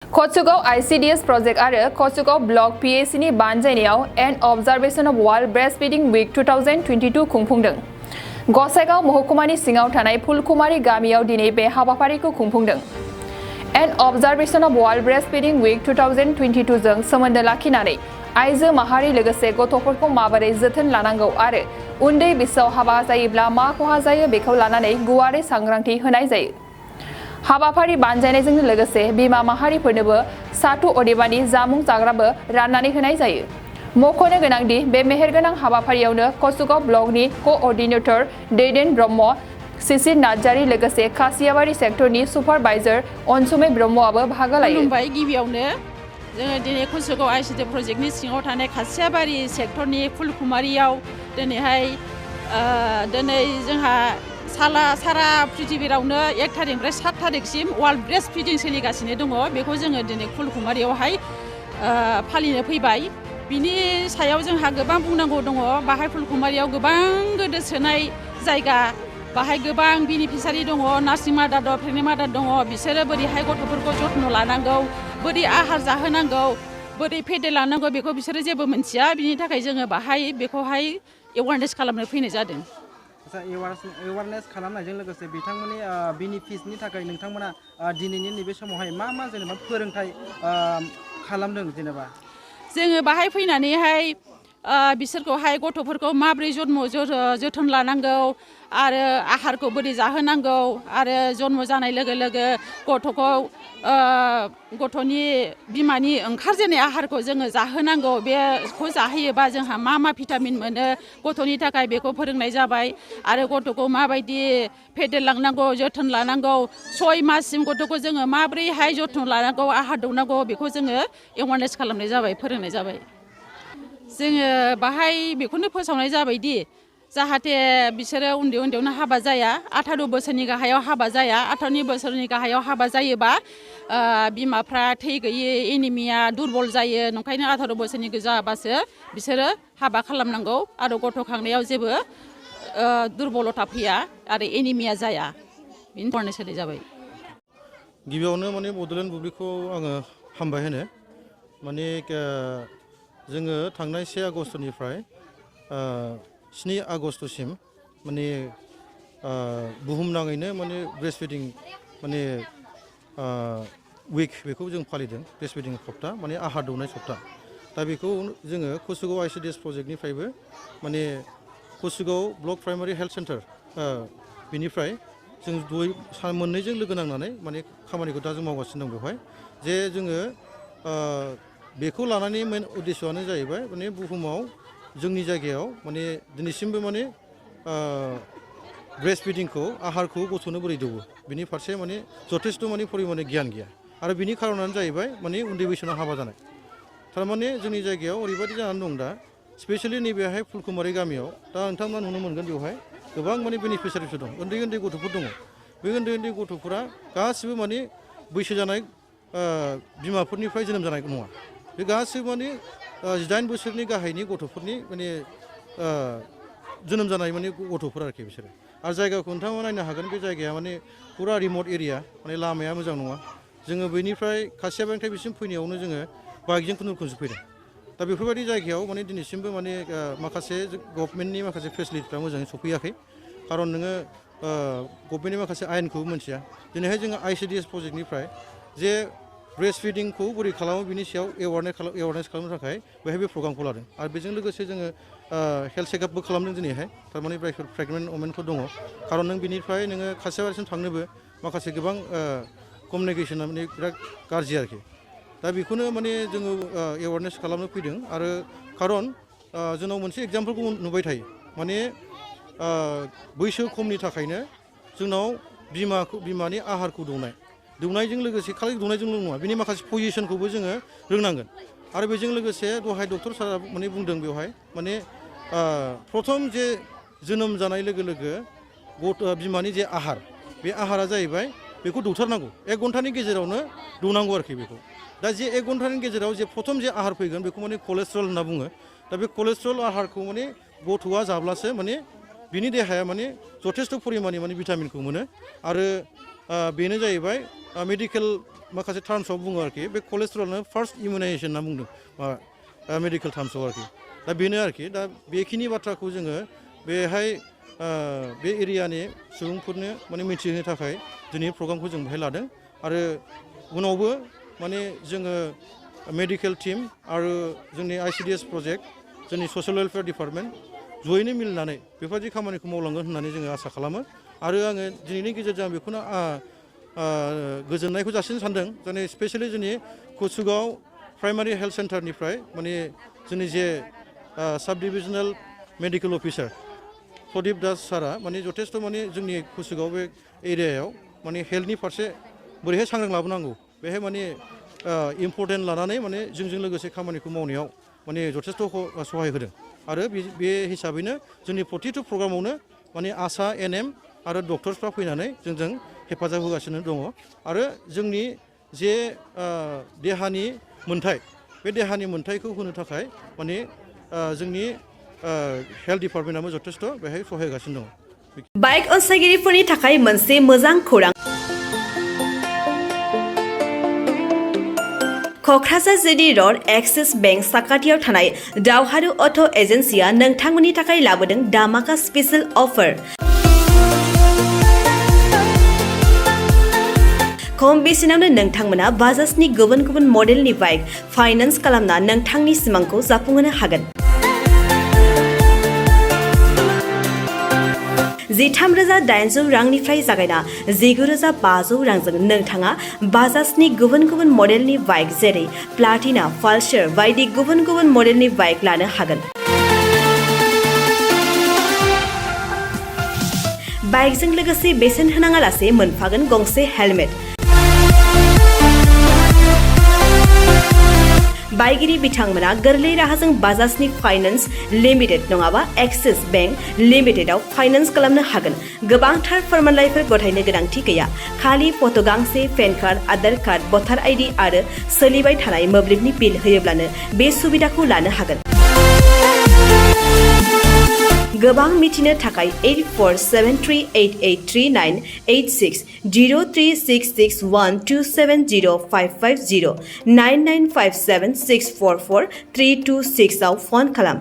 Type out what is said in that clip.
Kachugaon ICDS project आरो Kachugaon block PAC नि बानजायनायाव and observation of World Breastfeeding Week 2022 खुंफुंदों। Gossaigaon महकुमानि सिङाव थानाय फुलकुमारि गामियाव दिनै बे हाबाफारिखौ खुंफुंदों। and observation of World Breastfeeding Week 2022 जों सोमोन्दो लाखिनानै आइजो माहारि लोगोसे गथ'फोरखौ माबोरै जोथोन लानांगौ आरो उन्दै बैसोआव हाबा जायोब्ला मा खहा जायो बेखौ लानानै गुवारै सांग्रांथि होनाय जायो। हाबाफारि बानजायनायजों लोगोसे बिमा माहारिफोरनोबो साथु अदेबानि जामुं जाग्राबो राननानै होनाय जायो। मख'नो गोनांदि बे मेहेरगोनां हाबाफारियावनो कचुगाव ब्लकनि कोअर्डिनेटर दैदेन ब्रह्म, शिशिर नार्जारी लोगोसे खासियाबारि सेक्टरनि सुपारभाइजार अनसुमै ब्रह्मआबो बाहागो लायो। खुलुमबाय। गिबियावनो जोङो दिनै कचुगाव ICDS प्रजेक्टनि सिङाव थानाय खासियाबारि सेक्टरनि फुलकुमारियाव दिनै जोंहा सारा पृथिबीरावनो 1 थारिखनिफ्राय 7 थारिखसिम वर्ल्ड ब्रेस्ट फिडिं सोलिगासिनो दङ। बेखौ जोङो दिनै फुलकुमारियावहाय फालिनो फैबाय। बिनि सायाव जोंहा गोबां बुंनांगौ दङ। बाहाय फुलकुमारियाव गोबां गोदोसोनाय जायगा, बाहाय गोबां बेनिफिसारि दङ, नार्सिं मादार दं, प्रेगनेन्ट मादार दङ। बिसोरो बोरैहाय गथ'फोरखौ जत्न लानांगौ, बोरै आहार जाहोनांगौ, बोरै फेदेरलांनांगौ बेखौ बिसोरो जेबो मिथिया। बिनि थाखाय जोङो बाहाय बेखौहाय एवारनेस खालामनो फैनाय जादों। एवारनेस खालामनायजों लोगोसे बिथांमोननि बेनिफिट्सनि थाखाय नोंथांमोना दिनैनि नैबे समावहाय मा जेनेबा फोरोंथाय खालामदों जेनेबा? जोङो बाहाय फैनानैहाय बिसोरखौहाय गथ'फोरखौ माबोरै जोथोन लानांगौ आरो आहारखौ बोरै जाहोनांगौ आरो जन्म जानाय लोगो लोगो गथ'नि बिमानि ओंखारजेननाय आहारखौ जोङो जाहोनांगौ। बेखौ जाहोयोबा जोंहा मा भिटामिन मोनो गथ'नि थाखाय बेखौ फोरोंनाय जाबाय। आरो गथ'खौ माबायदि फेदेरलांनांगौ, जोथोन लानांगौ, 6 माससिम गथ'खौ जोङो माबोरैहाय जोथोन लानांगौ, आहार दौनांगौ बेखौ जोङो एवारनेस खालामनाय जाबाय, फोरोंनाय जाबाय। जोङो बाहाय बेखौनो फोसावनाय जाबायदि जाहाथे बिसोरो उन्दैयावनो हाबा जाया, 18 बोसोरनि गाहायाव हाबा जाया। 18 बोसोरनि गाहायाव हाबा जायोबा बिमाफ्रा थै गैयै, एनिमिया, दुरबल जायो। नंखायनो 18 बोसोरनि जाबासो बिसोरो हाबा खालामनांगौ आरो गथ' खांनायाव जेबो दुरबलता फैया आरो एनिमिया जाया। बिनि फरायनाय सोलिनाय जाबाय। गिबियावनो माने बड'लेण्ड बुब्लिखौ आङो हामबाय होनो। माने जोङो थांनाय 1 आगस्टनिफ्राय 7 आगस्टसिम माने बुहुमनाङैनो माने ब्रेस्टफिडिं माने उइक बेखौ जों फालिदों। ब्रेस्टफिडिं सप्ता माने आहार दौनाय सप्ता। दा बेखौ जोङो कचुगाव ICDS प्रजेक्टनिफ्रायबो माने Kachugaon block primary health centre बिनिफ्राय जों मोननैजों लोगो नांनानै माने खामानिखौ दा जों मावगासिनो दं। बेवहाय जे जोङो बेखौ लानानै मेन उद्देश्यआनो जाहैबाय माने बुहुमाव जोंनि जायगायाव माने दिनैसिमबो माने ब्रेस्ट फिडिंखौ आहारखौ गथ'नो बोरै दौवो बिनि फारसे माने जथेस्थ' माने परिमाने गियान गैया। आरो बिनि खारनानो जाहैबाय माने उन्दै बैसोआव हाबा जानाय। थारमाने जोंनि जायगायाव ओरैबायदि जानानै दं दा, स्पेसियेलि नैबेहाय फुलकुमारि गामियाव दा नोंथांमोना नुनो मोनगोन बेवहाय गोबां माने बेनिफिसारिफोर दं। उन्दै गथ'फोर दङ। बे उन्दै गथ'फोरा गासिबो माने बैसो जानाय बिमाफोरनिफ्राय जोनोम जानाय नङा। बे गासिबो माने 18 बोसोरनि गाहायनि गथ'फोरनि माने जोनोम जानाय माने गथ'फोर आरोखि बिसोरो। आरो जायगाखौ नोंथांमोना नायनो हागोन। बे जायगाया माने फुरा रिमट एरिया, माने लामाया मोजां नङा। जोङो बेनिफ्राय खासियाबारिनिफ्राय बिसिम फैनायावनो जोङो बाइकजों खुनुरुखुमसो फैदों। दा बेफोरबायदि जायगायाव माने दिनैसिमबो माने माखासे गभर्नमेन्टनि माखासे फेसिलिटिफ्रा मोजाङै सफैयाखै। खारन नोङो गभर्नमेन्टनि माखासे आयेनखौबो मोनथिया। दिनैहाय जोङो ICDS प्रजेक्टनिफ्राय जे ब्रेस्ट फिडिंखौ बोरै खालामो बिनि सायाव एवारनेस खालामनो थाखाय बेहाय बे प्रग्रामखौ लादों। आरो बेजों लोगोसे जोङो हेल्थ चेकआपबो खालामदों दिनैहाय। थारमाने प्रेगनेन्ट वमेनफोर दङ। खारन नों बिनिफ्राय नोङो खासियाबारिसिम थांनोबो माखासे गोबां कमिउनिकेसना माने बिराद गाज्रि आरोखि। दा बेखौनो माने जोङो एवारनेस खालामनो फैदों। आरो खारन जोंनाव मोनसे एग्जाम्पलखौ नुबाय थायो। माने बैसो खमनि थाखायनो जोंनाव बिमानि आहारखौ दौनायजों लोगोसे खालि दौनायजोंल' नङा, बिनि माखासे पजिसनखौबो जोङो रोंनांगोन। आरो बेजों लोगोसे दहाय डक्टर सारा माने बुंदों बेवहाय माने प्रथम जे जोनोम जानाय लोगो लोगो बिमानि जे आहार, बे आहारा जाहैबाय बेखौ दौथारनांगौ। 1 घन्टानि गेजेरावनो दौनांगौ आरोखि बेखौ। दा जे 1 घन्टानि गेजेराव जे प्रथम जे आहार फैगोन बेखौ माने कलेस्ट्रल होनना बुङो। दा बे कलेस्ट्रल आहारखौ माने गथ'आ जाब्लासो माने बिनि देहाया माने जथेस्थ' परिमाणनि माने भिटामिनखौ मोनो। आरो बेनो जाहैबाय मेडिकेल माखासे टार्म्सआव बुङो आरोखि बे कलेस्ट्रलनो फार्स्ट इमिउनाइजेसन होनना बुंदों मेडिकेल टार्म्सआव आरोखि दा बेनो आरोखि दा बेखिनि बाथ्राखौ जोङो बेहाय बे एरियानि सुबुंफोरनो माने मिथिहोनो थाखाय दिनै प्रग्रामखौ जों बेहाय लादों आरो उनावबो माने जोङो मेडिकेल टिम आरो जोंनि ICDS प्रजेक्ट जोंनि ससियेल वेलफेयार डिपार्टमेन्ट जयैनो मिलायनानै बेबायदि खामानिखौ मावलांगोन होननानै जोङो आसा खालामो आरो आङो दिनैनि गेजेरजों आं बेखौनो गोजोननायखौ जासिनो सानदों जोंनि स्पेसियेलि जोंनि कचुगाव प्राइमारि हेल्थ सेन्टारनिफ्राय माने जोंनि जे साब डिभिजनेल मेडिकेल अफिसार प्रदीप दास सारा माने जथेस्थ' माने जोंनि कचुगाव बे एरियायाव माने हेल्थनि फारसे बोरैहाय सांग्रां लाबोनांगौ बेहाय माने इम्परटेन्ट लानानै माने जोंजों लोगोसे खामानिखौ मावनायाव माने जथेस्थ' सहाय होदों आरो बे हिसाबैनो जोंनि प्रतिथु प्रग्रामावनो माने आसा NM आरो डक्टर्सफ्रा फैनानै जोंजों हेफाजाब होगासिनो दङ आरो जोंनि जे देहानि मोन्थाय बे देहानि मोन्थायखौ होनो थाखाय माने जोंनि हेल्थ डिपार्टमेन्टआबो जथेस्थ' बेहाय सहाय होगासिनो दङ बाइक अनसायगिरिफोरनि थाखाय मोनसे मोजां खौरां Kokrajhar GD road axis bank साखाथियाव थानाय दावहारु अट' एजेन्सिया नोंथांमोननि थाखाय लाबोदों दामाका स्पेशेल अफार खम बेसेनावनो नोंथांमोना बाजाजनि गुबुन गुबुन मडेलनि बाइक फाइनान्स खालामना नोंथांनि सिमांखौ जाफुंहोनो हागोन 13,800 रांनिफ्राय जागायना 19,500 रांजों नोंथाङा बाजाजनि गुबुन गुबुन मडेलनि बाइक जेरै प्लाटिना पालसार बायदि गुबुन गुबुन मडेलनि बाइक लानो हागोन बाइकजों लोगोसे बेसेन होनाङालासे मोनफागोन गंसे हेलमेट बाइगिरि बिथांमोना गोरलै राहाजों बाजाजनि फाइनान्स लिमिटेड नङाबा एक्सिस बेंक लिमिटेडआव फाइनान्स खालामनो हागोन गोबांथार फोरमानलाइफोर गथायनो गोनांथि गैया खालि फट' गांसे पेन कार्ड आधार कार्ड भटार ID आरो सोलिबाय थानाय मोब्लिबनि बिल होयोब्लानो बे सुबिदाखौ लानो हागोन गोबां मिथिनो थाखाय 8473883986 03661270550 9957644326 आव फन खालाम